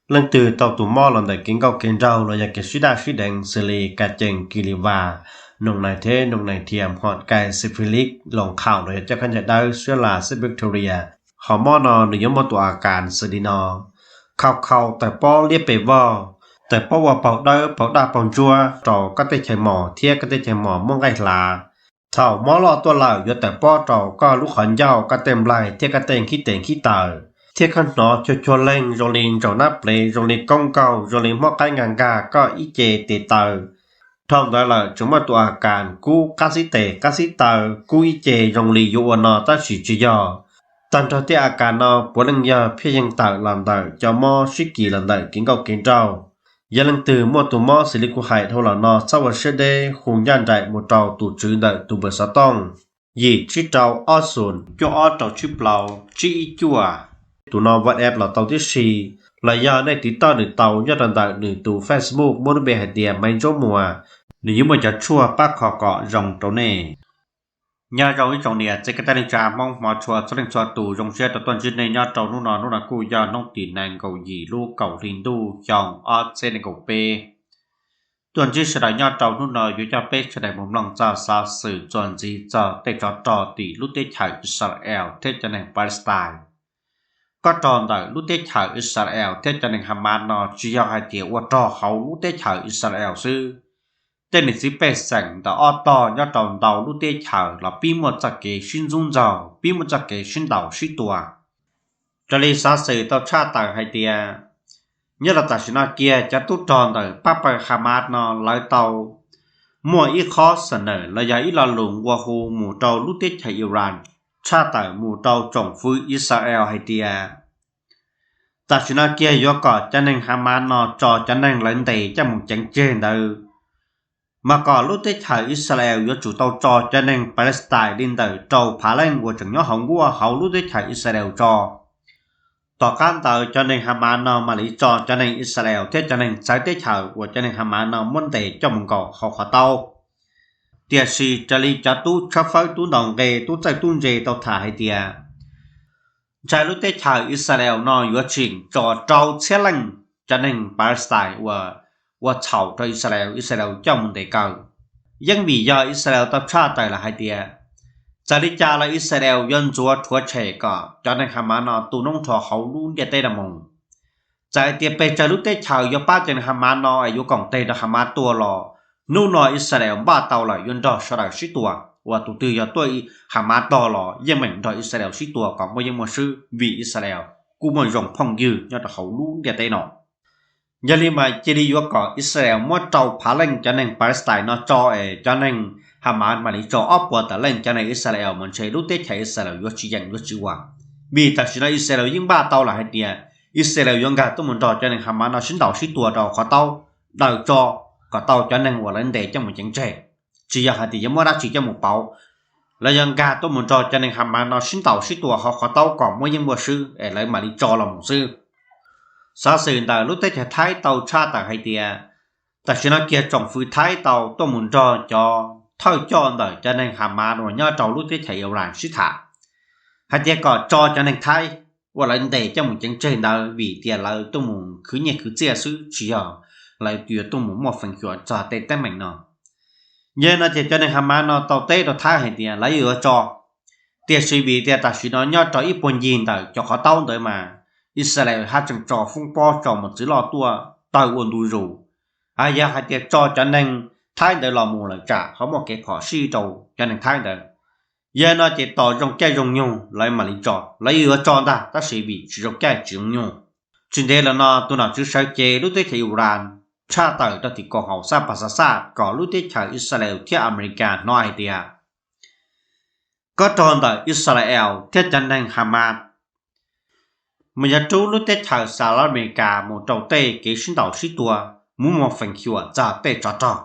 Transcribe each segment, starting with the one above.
Leej twg tau tus mob los ntawm kev nkauj kev nraug los yog kev sib daj sib deev xws li kas cees kis lis vas, noog nais thiab noog nais thiam, hom kais, syphilis, loos qhaum los yog coj khaub ncaws dawb, siab las, xib bacteria, ho mob no nws yuav muaj tus a kas xws li no: khaus khaus, tawm pob liab pes vog, tawm pob ua paug dawb paug daj paug ntsuab rau koj tej chaw mos thiab koj tej chaw mos muaj nqaij hlav. Thaum mob loj tuaj lawm yuav tawm pob rau koj lub qhov ncauj, koj tej nplaig thiab koj tej nkhib tes nkhib taw, thiab koj hnov cuag cuag leeg zoo li ntsaum nab plev, zoo li koob nkaug, zoo li muab qaib nkag nkag koj ib ce tes taw. Dhau ntawd lawm tseem muaj tus a kas kub qab xib tes qab xib taw, kub ib ce zoo li yuav ua no tab sis tsis yog. Tag nrho tej a kas no puav leej yog phiaj yeeg tawm los ntawm cov mob sib kis los ntawm kev nkauj kev nraug. Yog leej twg muaj tus mob xws li kuv hais dhau los no txhob ua siab deb, hu ncaj nraim mus rau tus tswv ntawm tus npawb xov tooj yim tsib rau ob xoom cuaj ob rau tsib plaub tsib ib cuaj. Tus no WhatsApp los tau tib si, los yog nej tiv toj nws tau nyob rau ntawm nws tus Facebook muaj lub npe hais tias Maiv Ntsuab Muas, nws yuav muaj cov tshuaj pab kho kom zoo rau nej. Nyob zoo ib tsoom niam txiv kwv tij neej tsa Hmoob hmov tshua txhua leej txhua tus, zoo siab rau tuaj ntsib nej nyob rau hnub no. Hnub no kuj yog hnub tim nees nkaum yim lub kaum hli ntuj xyoo ob txhiab nees nkaum peb. Tuaj ntsib sawv daws nyob rau hnub no yuav coj peb sawv daws mus mloog txog xov xwm txuas ntxiv txog tej tsov rog tim lub teb chaws Israel thiab cov neeg Palestine. Kob rog ntawm lub teb chaws Israel thiab cov neeg Hamas no tsis yog hais tias ua rog hauv lub teb chaws Israel xwb. Tej niam txiv pej xeem ntawm ob tog nyob rau ntau lub teb chaws los pib muaj txoj kev sib ntxub ntxaug, pib muaj txoj kev sib ntaus sib tua. Raws li xov xwm tau tshaj tawm hais tias, nyob rau tam sim no kiag cov tub rog ntawm pab pawg Hamas no lawv tau muaj ib qhov xab nawm los yog ib lo lus nqua hu mus rau lub teb chaws Iran, tshaj tawm mus rau tsoom fwv Israel hais tias tam sim no kiag yuav kom cov neeg Hamas no tso cov neeg lawv ntes coj mus ceev tseg ntawd, mas kom lub teb chaws Israel yuav tsum tau tso cov neeg Palestine li ntawm rau phav leej uas tseem nyob hauv nkuaj hauv lub teb chaws Israel tso. Tom qab ntawd cov neeg Hamas no mam li tso cov neeg Israel thiab cov neeg txawv teb chaws uas cov neeg Hamas no muab ntes coj mus nkaum hauv qhov taub. Tiam sis raws li cov tub tshawb fawb, tub ntaus nqe, tub txawj tub ntse tau tham hais tias, ntshai lub teb chaws Israel no yuav tseem tso rau txhiab leej cov neeg Palestine uas ua txhaum rau Israel, Israel coj mus ntes kaw. Yeej vim yog Israel tau tshaj tawm lawm hais tias, txawm li cas los Israel yuav ntxuav rhuav tshem kom cov neeg Hamas no tu noob nrho hauv lub ntiaj teb no mus. Txawm hais tias pes tsawg lub teb chaws yuav pab cov neeg Hamas no es yuav koom tes rau Hamas tua los, hnub no Israel npaj tau lawm yuav nrog sawv daws sib tua, uas tus twg yog tuaj Hamas tog los yeej meem nrog Israel sib tua kom muaj yeej muaj swb, vim Israel kuj muaj zoo phooj ywg nyob rau hauv lub ntiaj teb no. Yog li mas cia li yuav kom Israel muab rau phav leej cov neeg Palestine no tso es cov neeg Hamas mam li tso ob puas tawm leej cov neeg Israel mas ntshe lub teb chaws Israel yuav tsis yeem yuav tsis ua. Vim tam sim no Israel yeej npaj tau lawm hais tias Israel yuav nkag tuaj mus nrog cov neeg Hamas no sib ntaus sib tua rau qhov taub, daws tso kom tau cov neeg uas lawv ntes coj mus ceev tseg. Tsis yog hais tias yuav muab dab tsi coj mus pauv, lawv yuav nkag tuaj mus nrog cov neeg Hamas no sib ntaus sib tua hauv qhov taub kom muaj yeej muaj swb es lawv mam li tso los mus xwb. Xov xwm ntawm lub teb chaws Thaib tau tshaj tawm hais tias, tam sim no kiag tsoom fwv Thaib tau tuaj mus nrog cov thawj coj ntawm cov neeg Hamas uas nyob rau lub teb chaws Iran sib tham hais tias kom tso cov neeg Thaib uas lawv ntes coj mus ceev tseg ntawd vim tias lawv tuaj mus khwv nyiaj khwv txiaj xwb, tsis yog lawv yuav tuaj mus muaj feem xyuam txog tej teeb meem no. Yog no ces cov neeg Hamas no tau teb rau Thaib hais tias lawv yuav tso, tiam sis vim tias tam sim no nyob rau ib puag ncig ntawm cov qhov taub ntawd mas Israel haj tseem tso foob pob tso mos txwv loj tuaj tawg ua ntu zus. Yog hais tias tso cov neeg Thaib ntawd los mus lawm tsam ho muaj kev phom sij rau cov neeg Thaib ntawd. Yog no ces tos zoo caij zoo nyoog lawv mam li tso, lawv yuav tso ntag tab sis vim tsis zoo caij tsis zoo nyoog. Tsis ntev los no tus nom tswv sawv cev lub teb chaws Iran tshaj tawm rau tim koom haum xab pas xas xaj kom lub teb chaws Israel thiab Amelikas hnov hais tias kob rog ntawm Israel thiab cov neeg Hamas mas yuav rub lub teb chaws Xas Las Amelikas mus rau tej kev sib ntaus sib tua, mus muaj feem xyuam txog tej tsov rog.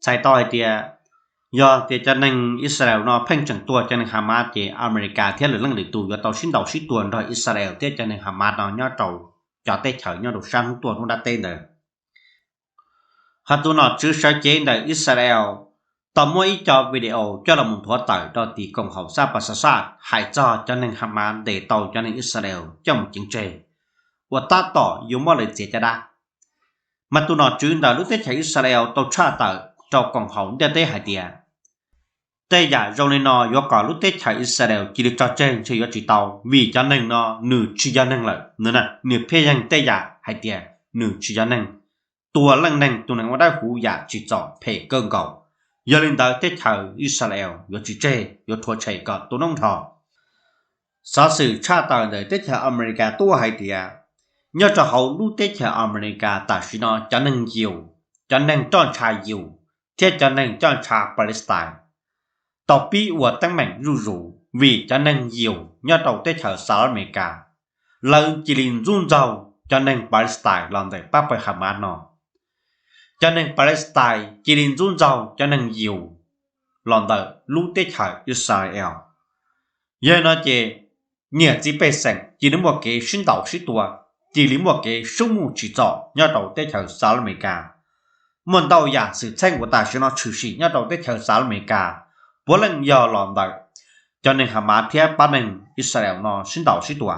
Txhais tau hais tias yog tias cov neeg Israel no pheej tseem tua cov neeg Hamas ces Amelikas thiab lwm leej lwm tus yuav tau sib ntaus sib tua nrog Israel thiab cov neeg Hamas no nyob rau cov teb chaws nyob rau sab hnub tuaj hnub dab teb ntawd. Hos tus nom tswv sawv cev ntawm Israel tau muab ib co video coj los mus nthuav tawm rau tim koom haum xab pas xas xaj hais txog cov neeg Hamas ntes tau cov neeg Israel coj mus ceev tseg. uas tab tom yuav muab lawv txiav caj dab. Mas tus nom tswv ntawm lub teb chaws Israel tau tshaj tawm rau koom haum ntiaj teb hais tias tej yam zoo li no yuav kom lub teb chaws Israel cia li tso tseg ntshe yuav tsis tau, vim cov neeg no nws tsis yog neeg lawm no. Nws pheej yeeg tej yam hais tias nws tsis yog neeg, tua leej neeg tus neeg ua dawb huv yam tsim txom phem kawg nkaus. Yog li ntawd teb chaws Israel yuav tsis tseg, yuav rhuav tshem kom tu noob nrho. Xov xwm tshaj tawm ntawm teb chaws Amelikas tuaj hais tias nyob rau hauv lub teb chaws Amelikas tam sim no cov neeg Yus, cov neeg roj ntsha Yus thiab cov neeg roj ntsha Palestine tau pib ua teeb meem zuj zus vim cov neeg Yus nyob rau teb chaws Xas Las Amelikas lawv cia li ntxub ntxaug cov neeg Palestine los ntawm pab pawg Hamas no. Cov neeg Palestine cia li ntxub ntxaug cov neeg Yus los ntawm lub teb chaws Israel. Yog li no ces niam txiv pej xeem cia li muaj kev sib ntaus sib tua, cia li muaj kev sub muj tsim txom nyob rau teb chaws Xas Las Amelikas. Muaj ntau yam xwm txheej uas tam sim no tshwm sim nyob rau teb chaws Xas Las Amelikas puav leej yog los ntawm cov neeg Hamas thiab pab neeg Israel no sib ntaus sib tua.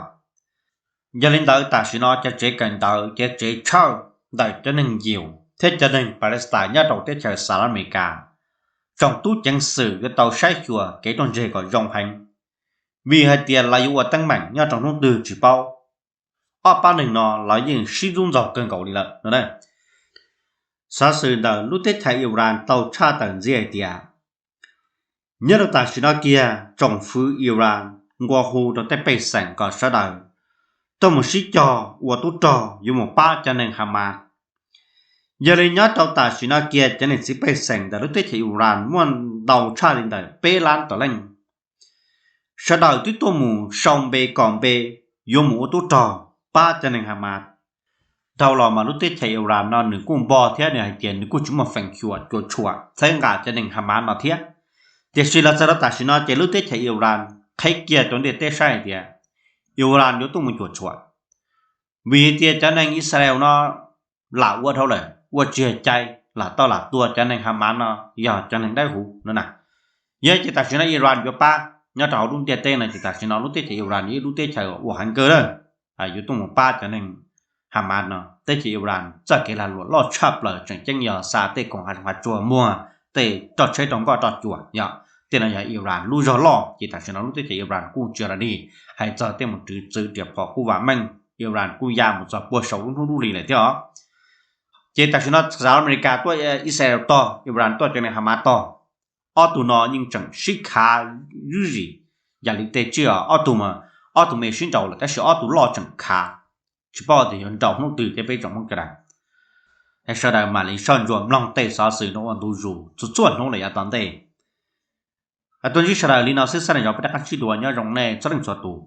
Yog li ntawd tam sim no cov tsev kawm ntawv, cov tsev tshawj ntawm cov neeg Yus thiab cov neeg Palestine nyob rau teb chaws Xas Las Amelikas, tsoom tub ceev xwm yuav tau saib xyuas kev ruaj ntseg kom zoo heev, vim hais tias lawv yuav ua teeb meem nyob rau hnub twg tsis paub. Ob pab neeg no lawv yeej sib ntxub ntxaug kawg nkaus li lawm no. Xov xwm ntawm lub teb chaws Iran tau tshaj tawm ntxiv hais tias nyob rau tam sim no kiag tsoom fwv Iran nqua hu rau tej pej xeem kom sawv daws tuaj mus sib cog ua tub rog yuav mus pab cov neeg Hamas. Yog li nyob rau tam sim no kiag cov niam txiv pej xeem ntawm lub teb chaws Iran muaj ntau tshaj li ntawm peb lab tawm leej. Sawv daws twb tuaj mus sau npe kom npe yuav mus ua tub rog pab cov neeg Hamas. Dhau los mas lub teb chaws Iran no nws kuj npog thiab nws hais tias nws kuj tsis muaj feem xyuam cuam tshuam txhawb nqa cov neeg Hamas no thiab. Tiam sis los txog rau tam sim no ces lub teb chaws Iran qhib kiag rau ntiaj teb saib hais tias Iran yuav tuaj mus cuam tshuam, vim tias cov neeg Israel no lam ua dhau lawm, ua tsis yog cai, lam tau lam tua cov neeg Hamas no yog cov neeg dawb huv no na. Yog ces tam sim no Iran yuav pab nyob rau hauv lub ntiaj teb no ces tam sim no lub teb chaws Iran yog ib lub teb chaws uas heev kawg lawm, yuav tuaj mus pab cov neeg Hamas no. Teb chaws Iran txoj kev lag luam loj tshaj plaws tseem ceeb yog xa tej khoom hav zoov hav tsuag, muag tej roj tsheb rau nkoj roj cua yom. Tej no yog Iran lub zog loj ces tam sim no lub teb chaws Iran kuj tsis yog lam dig. Hais txog tej mus rwv txwv riam phom kuj vam meej, Iran kuj ya mus txog puag saum lub hnub lub hli lawm thiab os. Ces tam sim no Xas Las Amelikas tuaj, Israel tog, Iran tuaj cov neeg Hamas tog, ob tug no yeej tseem sib khav zuj zus yam li tej tsiaj ob tug, ob tug me sib nraus lawm tab sis ob tug loj tseem khav, tsis paub tias yuav nraus hnub twg thiab peb tsoom Hmoob sawv daws. Sawv daws mam li soj ntsuam mloog tej xov xwm no ua ntu zus txhua txhua hnub lawm yav tom ntej. Tuaj ntsib sawv daws li no xwb, sab naj zov peb rov qab sib ntsib dua, nyob zoo nej txhua leej txhua tus.